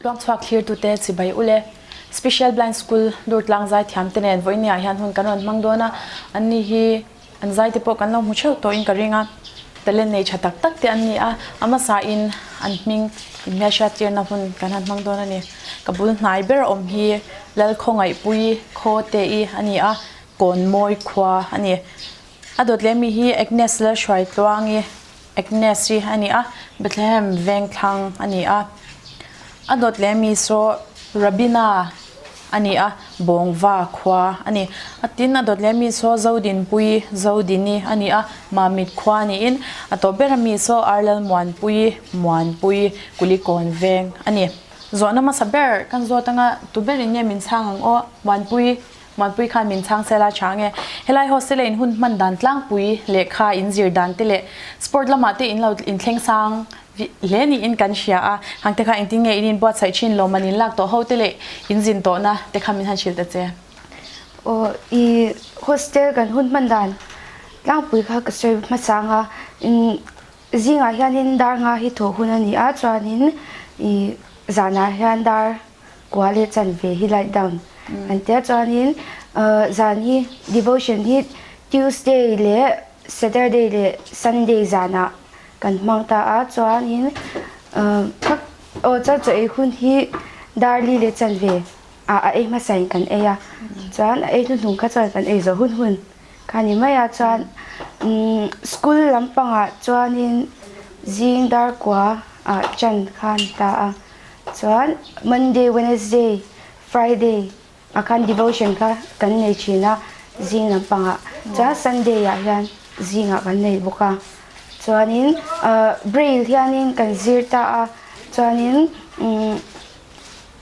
Tluangchhuak thlirtute chibai ule. Special Blind School Durtlang zaithiamte nen vawinia hian hun kan rawn hmang dawn a, anni hi an zaite pawh kan lo hmu theuh tawhin ka ring a, talent nei tha tak tak te an ni a, a hmasain an hming inhmelhriattirna hun kan han hmang dawn a ni. Ka bul hnai ber awm hi Lalkhawngaihpui khaw te-i a ni a, Kawnmawi khua a ni. A dawt leh mi hi Agnes Lalhruaitluangi, Agnes-i a ni a, Bethlehem Vengthlang a ni a. A dawt leh mi saw Rabina a ni a, Bawngva khua a ni. A tin a dawt leh mi saw Zodinpui, Zodini a ni a, Mamit khua niin a tawp ber a mi saw Arlalmuanpui, Muanpui, Kulikawn Veng a ni. Zawhna hmasa ber kan zawt anga tu berin nge min chhang ang aw? Muanpui. Muanpui khan min chhang sela tha nge? Helai hostel a in hun hman dan tlangpui lehkha in zir dan te leh sport lamah te in lo inthleng sang hle niin kan hria a, hang te kha engtin nge in inbuatsaih thin lo man in lak tawh ho te leh in zin tawhna te kha min han hrilh ta che. Aw i hostel kan hun hman dan tlangpui kha ka sawi hmasa anga in zingah hianin dar nga hi thawh hun a ni a chuanin i zanah hian dar kua leh chanve hi light down an tia chuanin zan hi devotion hi Tuesday leh Saturday leh Sunday zanah kan hmang ta a chuanin aw chuan chaw ei hun hi dar li leh chanve ah a ei hmasa in kan ei a chuan a ei hnuhnung kha chuan kan ei zawh hun hun kha ni mai a chuan school lampangah chuanin zing dar kua ah chan kha a ni ta a. Chuan Monday, Wednesday, Friday ah khan devotion kha kan nei thin a zing lampangah. Chuan Sunday ah hian zingah kan nei bawk a. Chuanin Braille hianin kan zir ta a, chuanin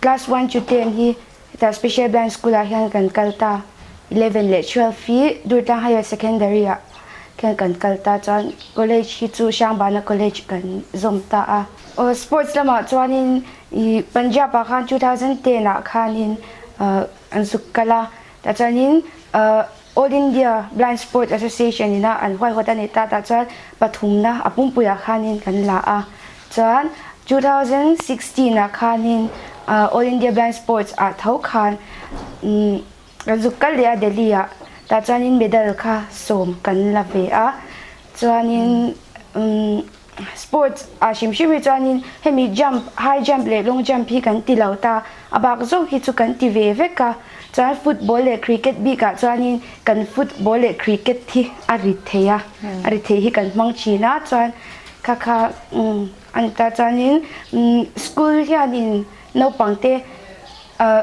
class one to ten hi hetah Special Blind School ah hian kan kal ta. 11 leh 12 hi Durtlang Higher Secondary ah khian kan kal ta. Chuan college hi chu Hrangbana College kan zawm ta a. Aw sports lamah chuanin ih Punjab ah khan 2010 ah khanin an zuk kal a, tah chuanin All India Blind Sport Association ina an huaihawt a ni ta, tah chuan pathumna a pumpuiah khanin kan la a, chuan 2016 ah khanin All India Blind Sports ah tho khan kan zuk kal leh a Delhi ah, tah chuanin medal kha sawm kan la ve a, chuanin Sports ah hrim hrim hi chuanin hemi jump, high jump leh long jump hi kan ti lo ta, a bak zawk hi chu kan ti ve vek a, chuan football leh cricket bikah chuanin kan football leh cricket hi a ri thei a, a ri thei hi kan hmang thin a, chuan kha kha a ni ta chuanin school hianin naupang te ah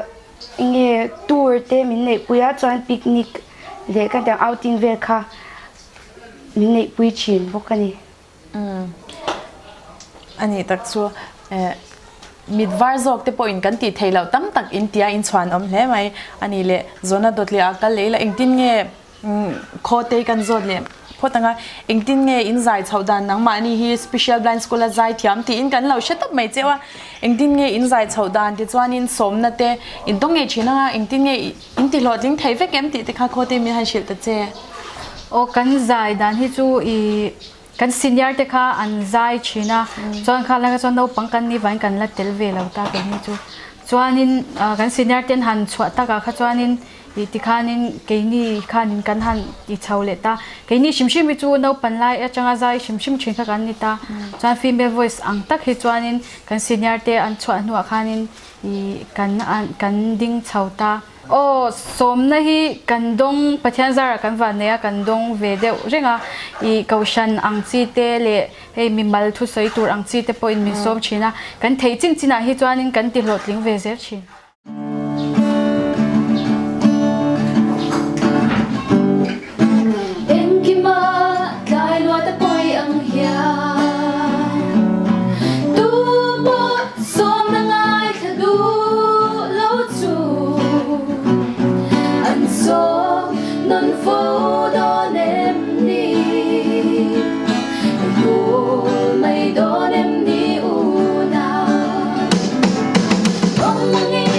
enge tour te min neihpui a chuan picnic leh ka tiang outing vel kha min neihpui thin bawk a ni. A nih tak chu mit var zawk te pawhin kan tih theih loh tam tak in tia in chhuan awm hle mai a ni le. Zawhna dawt leh ah kal leh ila engtin nge khaw te kan zawt leh phawt anga engtin nge in zai chhoh dan nangmahni hi special blind school a zai thiam tiin kan lo hre tawp mai cheu a engtin nge in zai chhoh dan tichuanin sawmna te in tawng ngei thin anga engtin nge In ti hlawhtling thei vek em tih te kha khaw te min han hrilh ta che. Aw kan zai dan hi chu i kan senior te kha an zai thin a chuan kha lai kha chuan naupang kan nih vangin kan la tel ve lo ta kei hi chu chuanin kan senior ten han chhuah takah kha chuanin ih tikhanin keini khanin kan han ti chho leh ta keini hrim hrim hi chu naupan lai atanga zai hrim hrim thin kha kan ni ta chuan female voice ang tak hi chuanin kan senior te an chhuah hnuah khanin I kan kan ding chho ta. Aw, sawmna hi kan dawng, Pathian zarah kan van nei a, kan dawng ve deuh reng a. I kohhran ang chi te leh hei mimal thusawi tur ang chi te pawhin min sawm thin a. Kan theih chin chinah hi chuanin kan ti hlawhtling ve zel thin. Engkima tlai luat a pawi ang hian tu pawh sawmna ngaithla duh lo chu an sawm nawn fo dawn em ni? I hul mai dawn em ni unau? Awm angin.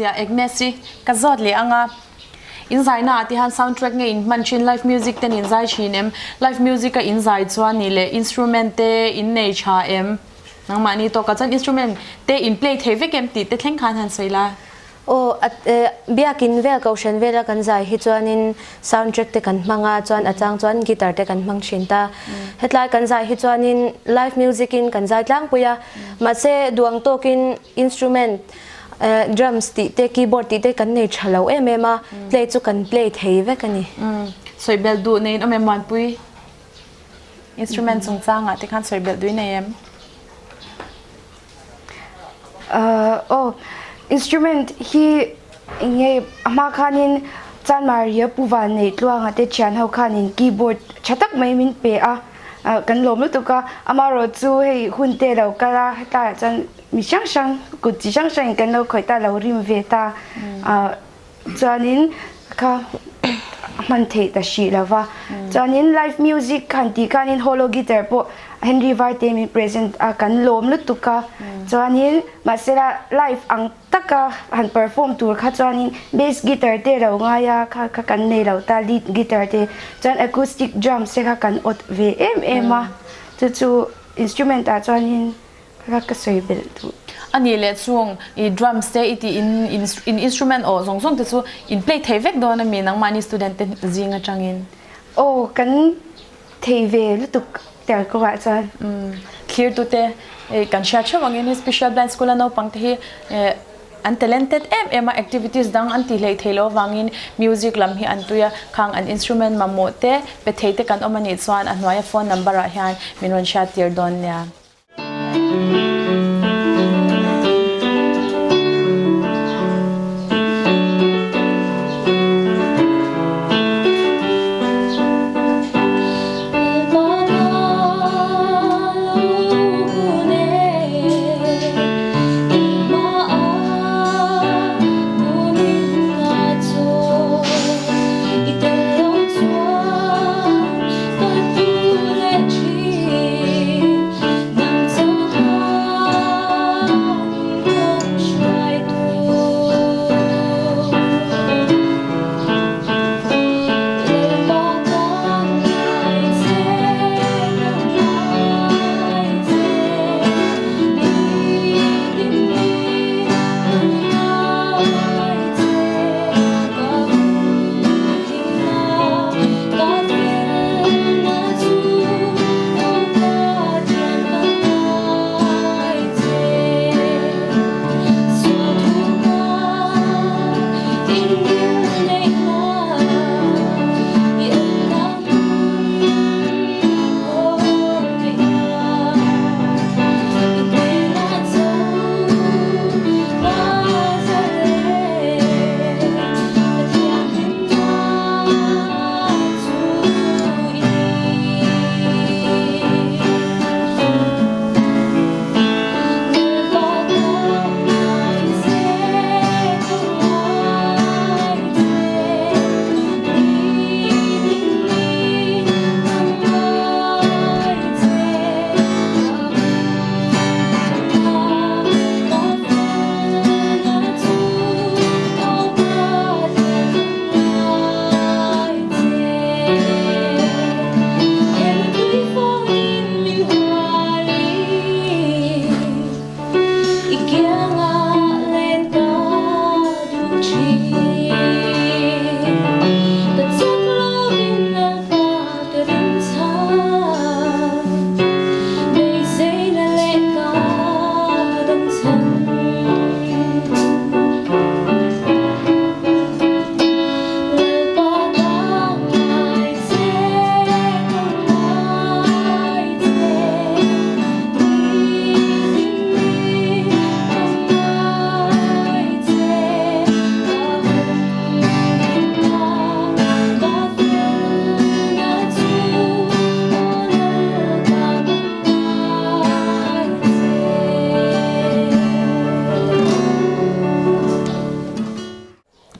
ziah Agnes-i ka zawt leh ang a. In zaina ah te hian sound track nge in hman thin, live music ten in zai thin em? Live music a in zai chuan nih leh instrument te in nei tha em? Nangmahni tawkah chuan instrument te in play thei vek em tih te thleng khan han sawi la. Aw, biakin vel kohhran vela kan zai hi chuanin sound track te kan hmang a, chuan a chang chuan guitar te kan hmang thin ta. Hetlai kan zai hi chuanin live music in kan zai tlangpui a, mahse duang tawkin instrument drums tih te keyboard tih te kan nei tha lo em em a, play chu kan play thei vek a ni. Sawi belh duh neiin awm em Muanpui? Instrument chungchangah te khan sawi belh duh i nei em? Aw, instrument hi eng nge a hma khanin Chanmaria Pu Vanneih Tluanga te thian ho khanin keyboard tha tak mai min pe a, kan lawm lutuk a, amaherawh chu hei hun te lo kal a, hetlaiah chuan mi hrang hrang kut chi hrang hrangin kan lo khawih ta, lo rim ve ta, chuanin kha a hman theih ta hrih lo va chuanin live music han tih khanin holo guitar pawh Henry Varte min present a kan lawm lutuk a chuanin mahsela live ang taka han perform tur kha chuanin bass guitar te lo ngai a kha kha kan nei lo ta lead guitar te chuan acoustic drums te kha kan awt ve em em a chu chu instrument ah chuanin Ka ka sawi belh duh. A nih leh chung i drums te i tih in in instrument aw zawng zawng te chu in play thei vek dawn a mi nangmahni student te zing atangin? Aw kan thei ve lutuk tel ko ah chuan. Umm thlir tu te kan hriat theuh angin hi special blind school a naupang te hi an talented em em a activities dang an tih hleih theih loh avangin music lam hi an tui a khang an instrument mamawh te pe thei te kan awm anih chuan a hnuaia phone number ah hian min rawn hriat tir dawn nia.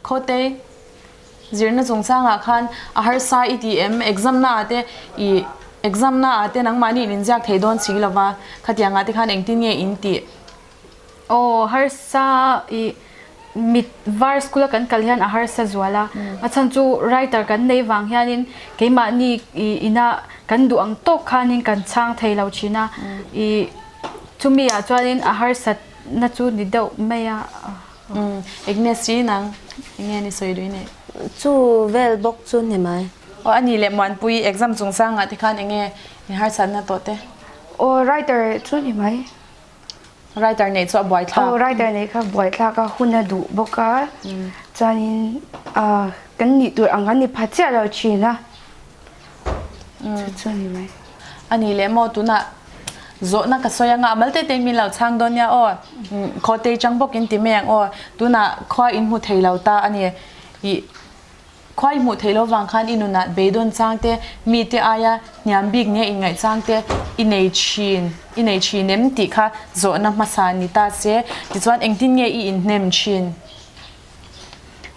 Khawtei, zirna chungchangah khan a harsa i ti em? Exam naah te i exam naah te nangmahni in inziak thei dawn si lova, khatiangah te khan engtin nge in tih? Aw, harsa i. Mit var school a kan kal hian a harsa zual a, a chhan chu writer kan nei vang hianin keimahni ih ina kan duh ang tawk khanin kan chhang thei lo thin a, ih chumi ah chuanin a harsat na chu ni deuh mai a. Umm Agnes hi nang enge ni sawi duh i neih? Chu vel bawk chu ni mai. Aw a nih leh Muanpui exam chungchangah te khan enge i harsatna tawh te? Aw writer chu ni mai. Writer neih chu a buaithlak. Aw writer neih kha buaithlak a hun a duh bawk a chuanin kan nih tur ang kan ni pha chiah lo thin a chu chu a ni mai. A nih leh maw tunah zawhna ka sawi anga a mal te te in min lo chhang dawn nia aw khawtei chang bawk in ti mai ang aw tunah khua in hmu thei lo ta a ni ih Khua i hmuh theih loh vang khan i nunah beidawn chang te, mite aia hniam bik nia inngaih chang te i nei thin, i nei thin em tih kha zawhna hmasa ni ta se, tichuan engtin nge i inhnem thin?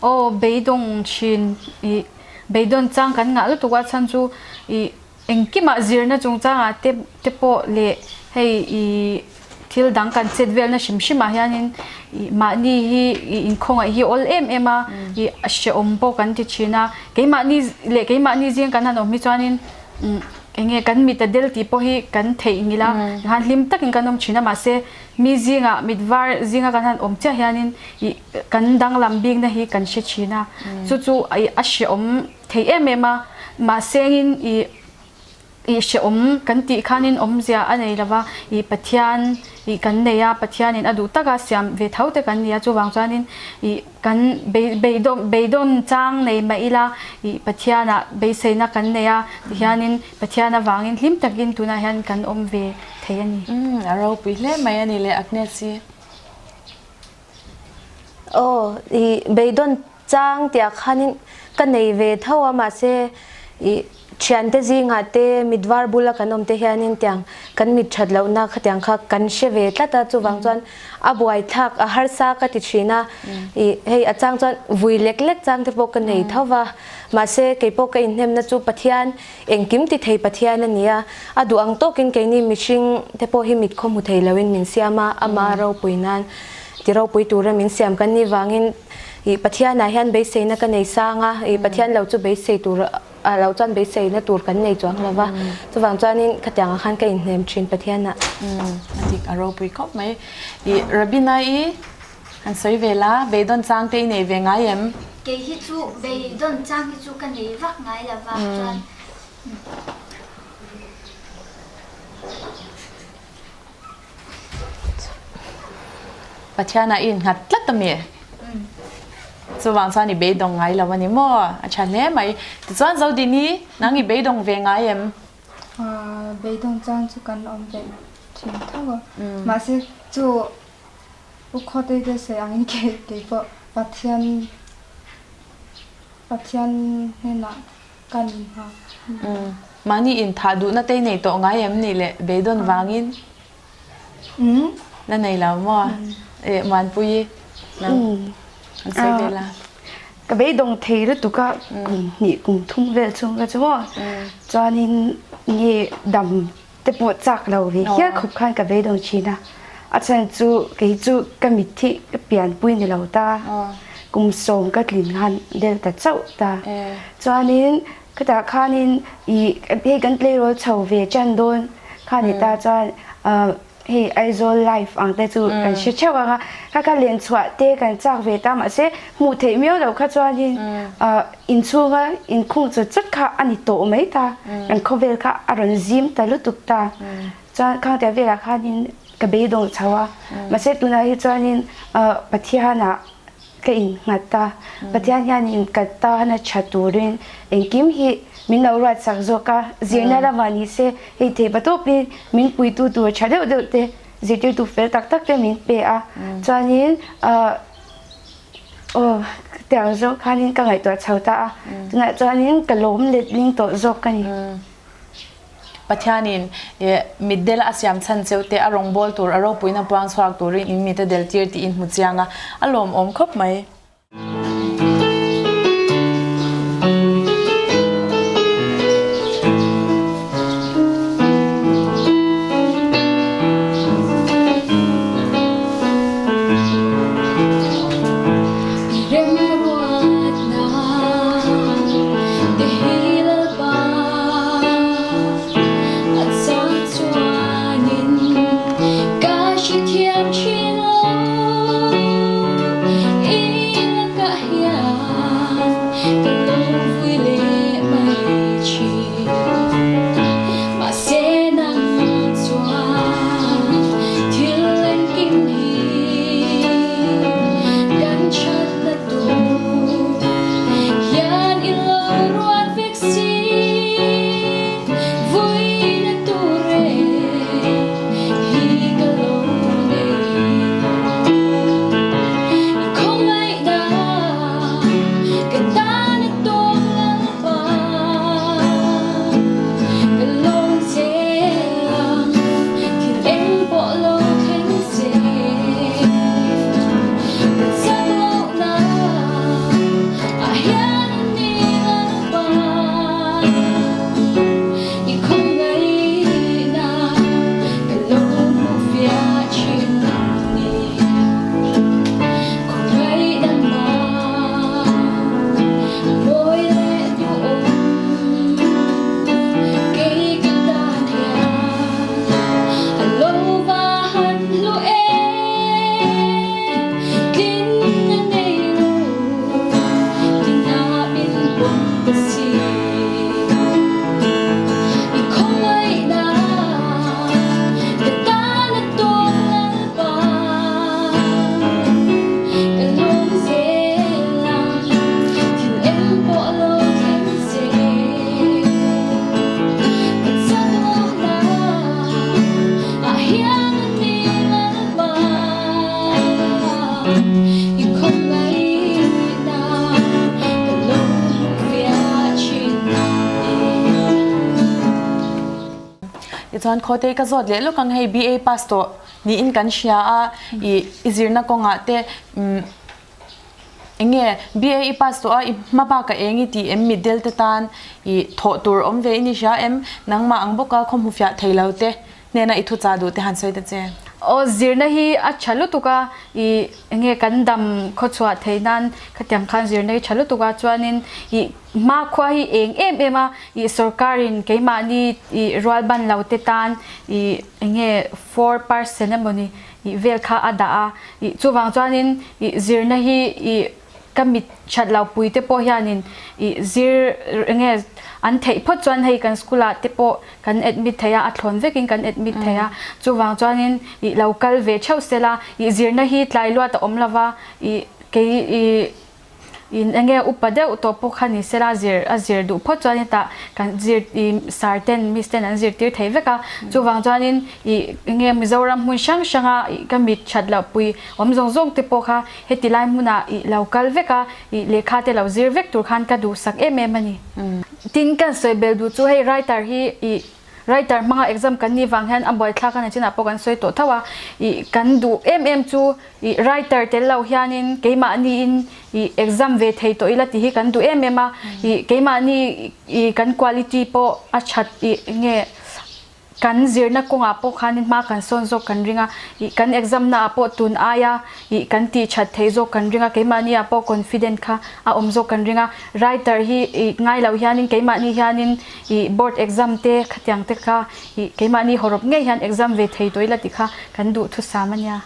Aw, beidawng thin i beidawn chang kan ngah lutuk a chhan chu i Engkimah zirna chungchangah te te pawh leh hei ih thil dang kan chet velna hrim hrimah hianin ih mahni hi ih inkhawngaih hi awl em em a ih a hrehawm pawh kan ti thin a keimahni leh keimahni zing kan han awm hi chuanin umm eng nge kan mit a del tih pawh hi kan theihnghilh a tikhan hlim takin kan awm thin a mahse mi zingah mit var zinga kan han awm chiah hianin ih kan danglam bikna hi kan hre thin a chu chu ih a hrehawm thei em em a, mahsengin ih ih hrehawm kan tih khanin awmzia a nei lova, ih Pathian ih kan nei a, Pathianin a duh taka siam ve tho te kan ni a, chuvang chuanin ih kan bei beidawn beidawn chang nei mah ila ih Pathianah beiseina kan nei a, tihianin Pathian avangin hlim takin tunah hian kan awm ve thei a ni. Umm a ropui hle mai a ni le Agnes hi. Aw ih beidawn Chang tiah khanin ka nei ve tho a mahse ih thiante zingah te mitvar bula kan awm te hianin tiang kan mit that lohna khatiang kha kan hre ve tlat a chuvang chuan a buaithlak a harsa ka ti thin a ih hei a chang chuan vui lek lek chang te pawh ka nei tho va mahse keipawh ka inhnemna chu Pathian engkim ti thei Pathian a ni a a duh ang tawkin keini mihring te pawh hi mit khaw hmu thei loin min siam a ama ropui nan ti ropui tura min siam kan nih vangin Ih Pathianah hian beiseina ka nei sang a, ih Pathian lo chu beisei tur ah lo chuan beiseina tur kan nei chuang lo va, chuvang chuanin khatiangah khan ka inhnem thin Pathianah. Umm a dik a ropui khawp mai. Ih Rabina-i han sawi ve la, beidawn chang te i nei ve ngai em? Kei hi chu beidawn chang hi chu ka nei vak ngai lo va, chuan. Pathianah i innghat tlat a mi? Chuvang chuan i beidawng ngai lo a ni maw? A tha hle mai. Tichuan Zodini, nang i beidawng ve ngai em? Beidawng chuan chu kan awm ve thin tho a. Mahse chu U Khawtei te sawi angin kei pawh Pathian Pathian hnenah Kan nghak. Umm. Mahni in thah duhna te i nei tawh ngai em nih le beidawn vangin? Umm. La nei lo maw? Eh Muanpuii nang an sawi ve la. Ka beidawng thei lutuk a kum hnih kum thum vel chhung kha chu maw. Chuanin nge dam te pawh chak lo ve hial khawp khan ka beidawng thin a, a chhan chu kei chu ka mitthi ka pianpui ni lo ta, kum sawm ka tlin khan del ta chauh ta, chuanin khutah khanin ih hei kan tleirawl chho ve tan dawn kha ni ta chuan ah hei Aizawl life ang te chu kan hre theuh ang a, kha kha len chhuah te kan chak ve ta mahse hmuh theih miau loh kha chuanin ah inchhunga inkhung chawt chawt kha a ni tawh mai ta, kan khawvel kha a rawn zim ta lutuk ta, chuan khangte velah khanin ka beidawng chho a, mahse tunah hi chuanin ah Pathianah ka innghat ta, Pathian hianin ka tana tha turin engkim hi min lo ruatsak zawk a, zirna lamah ni se hei thei patawpin min puitu tur tha deuh deuh te zirtirtu fel tak tak te min pe a, chuanin ah Aw, tiang zawk khanin ka ngaihtuah chho ta a, tunah chuanin ka lawm let ling tawh zawk ka ni. Pathianin mitdel a siam chhan cheu te a rawngbâwl tur a ropuina puang chhuak turin in mite del tir tih in hmu chiang a, a lawmawm khawp mai. Tichuan Khawtei ka zawt leh lawk ang hei BA pass tawh niin kan hria a, ih i zirna kawngah te umm eng nge BA i pass tawh a i hma bak a eng i tih em mitdel te tan ih thawh tur awm ve i ni hria em nangmah ang bawka khaw hmu fiah thei lo te hnena i thuchah duh te han sawi ta che. Aw zirna hi a tha lutuk a ih eng nge kan dam khawchhuah theih nan khatiang khan zirna hi tha lutuk a chuanin ih Hmakhua hi eng em em a, ih sorkarin keimahni ih rualban lo te tan ih eng nge 4% emawni ih vel kha a dah a, ih chuvang chuanin ih zirna hi ih ka mit that lo pui te pawh hianin ih zir eng nge an theih phawt chuan hei kan school ah te pawh kan admit thei a, a thlawn vekin kan admit thei a, chuvang chuanin ih lo kal ve theuh sela, ih zirna hi tlai luat a awm lova ih kei ih. In enge upa deuh tawh pawh kha ni sela zir a zir duh phawt chuan hetah kan zir ih sar ten miss ten an zirtir thei vek a chuvang chuanin ih enge Mizoram hmun hrang hranga ih ka mit that loh pui awm zawng zawng te pawh kha heti lai hmunah ih lo kal vek a ih lehkha te lo zir vek tur khan ka duhsak em em a ni. Tin kan sawi bel duh chu hei writer hi ih Writer hmanga exam kan nih vang hian a buaithlak a ni chinah pawh kan sawi tawh tho a, ih kan duh em em chu ih writer tel lo hianin keimahniin ih exam ve thei tawh ila tih hi kan duh em em a, ih keimahni ih kan quality pawh a that ih nge kan zirna kawngah pawh khanin hma kan sawn zawk kan ring a, ih kan exam naah pawh tun aia ih kan tih that theih zawk kan ring a, keimahni ah pawh confident kha a awm zawk kan ring a, writer hi ih ngai lo hianin keimahni hianin ih board exam te khatiang te kha ih keimahni hawrawp ngei hian exam ve thei tawh ila tih kha kan duh thusam a nia.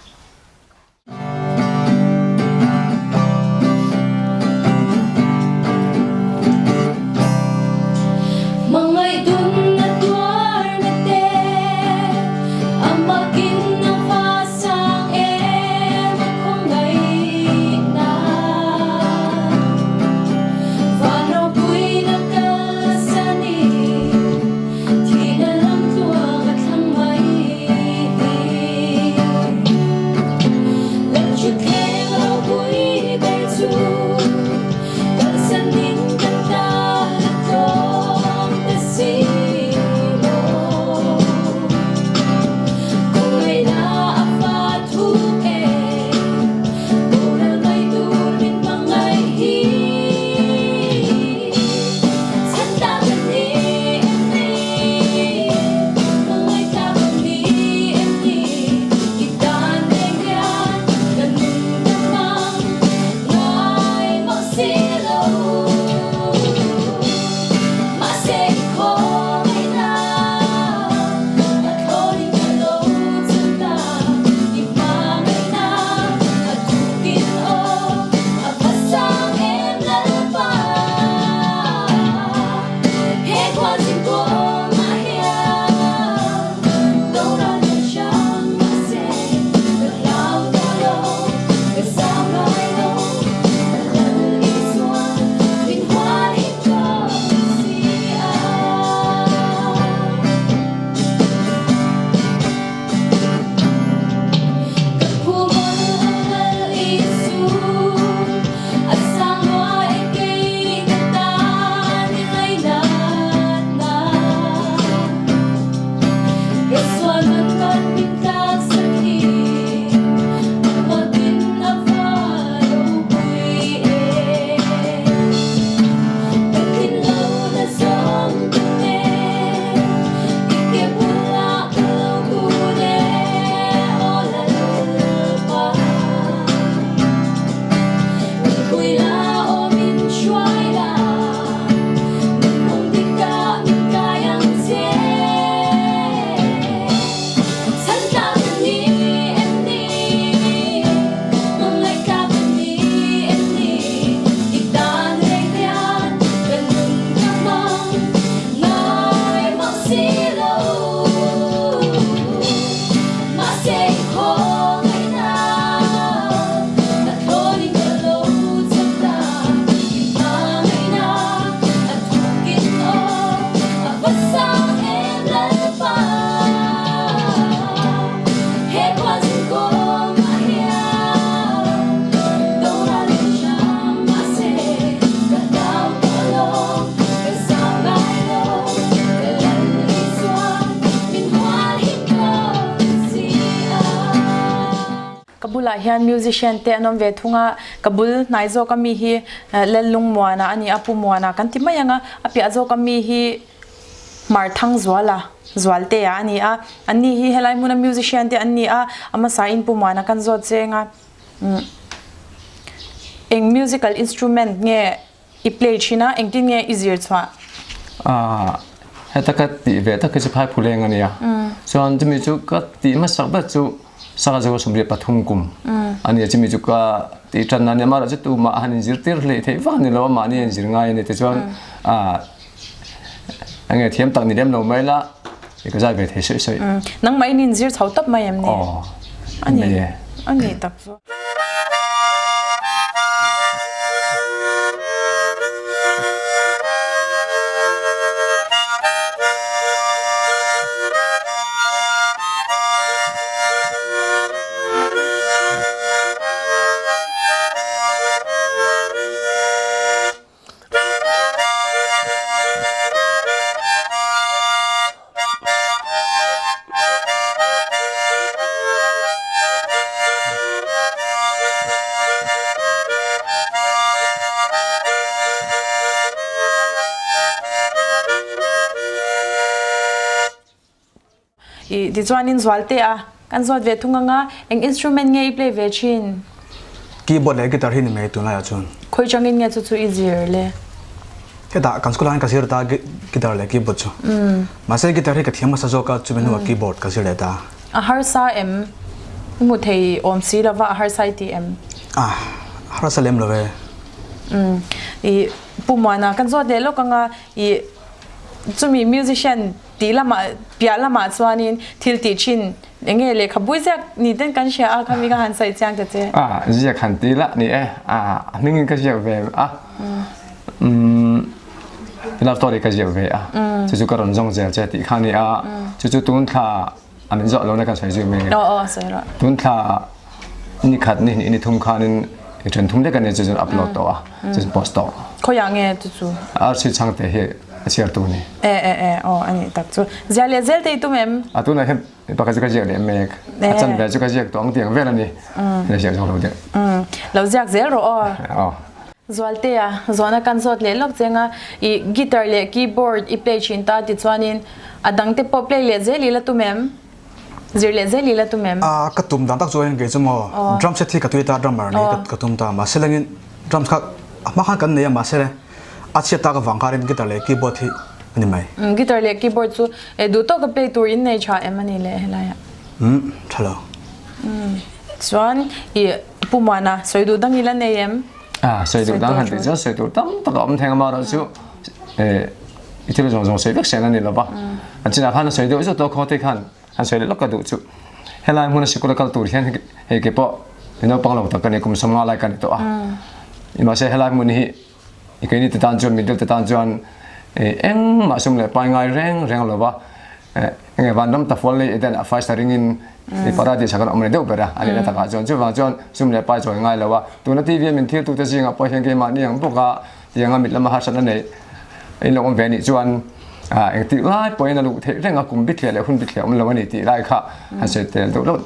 bulah hian musician te an awm ve thung a, ka bul hnai zawk ami hi Lallungmuana a ni a, Pu Muana kan ti mai ang a, a piah zawk ami hi Hmarthangzuala, Zualtea a ni a, anni hi helai hmuna musician te an ni a, a hmasain Pu Muana kan zawt zeng a, eng musical instrument nge I play thin a, engtin nge i zir chhuah? Ah, heta ka tih ve tak hi chu phai phuleng a nia. Chuan chumi chu ka tih hmasak ber chu saka zo 13 kum a nia. Chumi chu ka tih tan a nia. Amaherawh chu tumah han inzirtir hleih theih vak a ni lo a, mahni a inzir ngai a ni. Tichuan ah, enge thiam tak ni lem lo mai la, ka zai ve thei sawi sawi. Nangmah in inzir chho tawp mai em ni? Aw, a ni e. A ni tak chu. I tichuanin Zualte a kan zawt ve thung anga eng instrument nge i play ve thin? Keyboard leh guitar hi ni mai tunlaiah chuan. Khawi changin nge chu chu i zir le? Hetah kan school ah hian ka zir ta guitar leh keyboard chu. Mahse guitar hi ka thiam hmasa zawk a chumi hnuah keyboard ka zir leh ta. A harsa em? I hmu thei awm si lova a harsa i ti em? A harsa lem lo e. I Pu Muana kan zawt leh lawk anga i chumi musician tih lamah piah lamah chuanin thil tih thin eng nge lehkhabui ziak ni ten kan hria a khami ka han sawi chiang ta che. A ziak han ti la ni e a hmingin ka ziak ve a umm love story ka ziak ve a chu chu ka rawn zawng zel che tih kha ni a chu chu tun thla a min zawh lo na kan sawi zui mai nge aw aw sawi rawh tun thla ni khat ni hnih ni thum khanin i then thum lek ani chu chu upload tawh a chu chu post tawh khawiah nge chu chu RC Chhangte hi a chhiar tu ni e e e aw ani tak chu ziah leh zel te i tum em a tunah hian pakhat chu ka ziak leh mek a chan ve chu ka ziak tawh ang tiang vel ani la ziak zawk lo deuh lo ziak zel rawh aw aw Zualtea zawhna kan zawt leh lawk cheng a i guitar leh keyboard i play thin ta tichuanin a dang te pawh play leh zel i la tum em? Zir leh zel i la tum em? A ka tum dan tak chuan kei chu maw drum set hi ka tui ta drummer ni ka tum ta mahse lengin drums kha a hma khan kan nei a mahse a chhiat tak avang khanin guitar leh keyboard hi a ni mai. Guitar leh keyboard chu duh tawka play tur in nei tha em a ni leh helai ah? Umm tha lo. Chuan i Pu Muana sawi duh dang i la nei em? A sawi duh dang han tih chuan sawi tur tam tak a awm theng a marawh chu i thil zawng zawng sawi vek sen a ni lo va. A chinah khan a sawi deuh zeuh tawh khaw te khan han sawi leh lawk ka duh chu. Helai hmuna sikul a kal tur hian hei ke pawh i naupang lo tak ka ni kum sawmnga lai ka ni tawh a. Mahse helai hmun hi i keini te tan chuan middle te tan chuan engmah sum leh pai ngai reng reng lo va. Enge vanram tafual lei Eden ah faisa ringin i paradis ah kan awm reng deuh ber a, a nihna takah chuan chuvang chuan sum leh pai chawi ngai lo a, tuna TV a min thil tute zingah pawh hian keimahni ang bawk a tianga mit lama harsatna neih in lo awm ve nih chuan engtik lai pawhin a luh theih reng a, kum bithliah leh hun bithliah awm lo a ni tih lai kha han sawi tel duh loh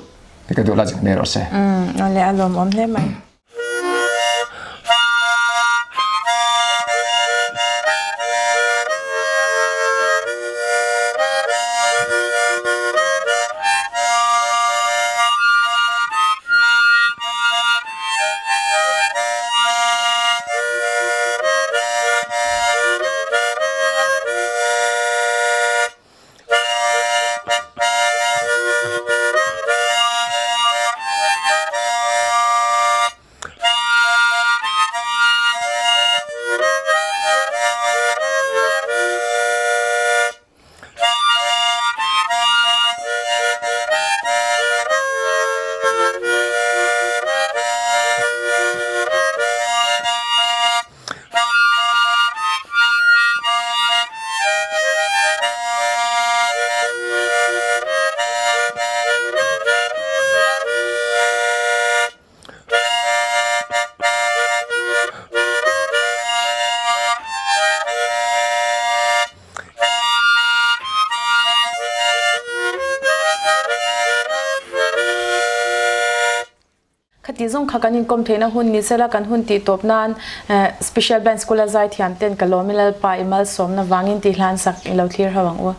ka duh la chak mai rawh se. Umm awle a lawmawm hle mai. Khati zawng kha kan inkawm theihna hun ni sela kan hun tih tawp nan Special Band School a zaithiam ten ka lawm i Lalpa i malsawmna vangin tih hlan sak i lo thlir ho ang u.